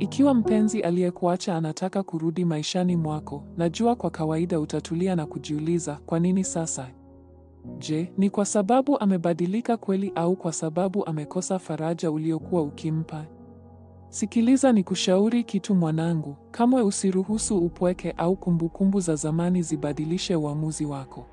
Ikiwa mpenzi aliyekuacha anataka kurudi maishani mwako, najua kwa kawaida utatulia na kujiuliza, kwa nini sasa? Je, ni kwa sababu amebadilika kweli au kwa sababu amekosa faraja uliyokuwa ukimpa? Sikiliza nikushauri kitu mwanangu, kamwe usiruhusu upweke au kumbukumbu za zamani zibadilishe uamuzi wako.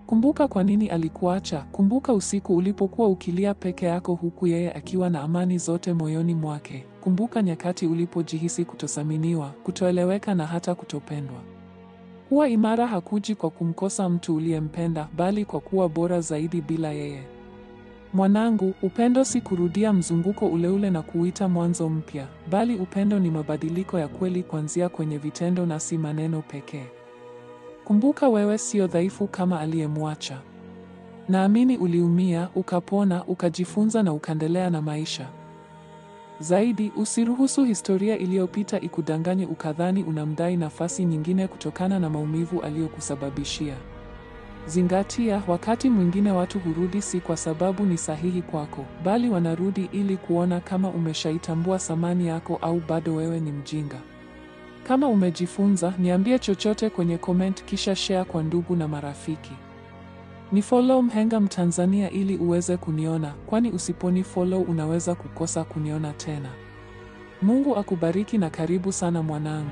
Kumbuka kwa nini alikuacha, kumbuka usiku ulipokuwa ukilia peke yako huku yeye akiwa na amani zote moyoni mwake. Kumbuka nyakati ulipojihisi kutothaminiwa, kutoeleweka na hata kutopendwa. Kuwa imara hakuji kwa kumkosa mtu uliyempenda, bali kwa kuwa bora zaidi bila yeye. Mwanangu, upendo si kurudia mzunguko ule ule na kuuita mwanzo mpya, bali upendo ni mabadiliko ya kweli kuanzia kwenye vitendo na si maneno pekee. Kumbuka wewe sio dhaifu kama aliyemwacha. Naamini uliumia, ukapona, ukajifunza na ukaendelea na maisha. Zaidi, usiruhusu historia iliyopita ikudanganye ukadhani unamdai nafasi nyingine kutokana na maumivu aliyokusababishia. Zingatia, wakati mwingine watu hurudi si kwa sababu ni sahihi kwako, bali wanarudi ili kuona kama umeshaitambua thamani yako au bado wewe ni mjinga. Kama umejifunza, niambie chochote kwenye comment kisha share kwa ndugu na marafiki. Ni follow Mhenga Mtanzania ili uweze kuniona, kwani usiponi follow unaweza kukosa kuniona tena. Mungu akubariki na karibu sana mwanangu.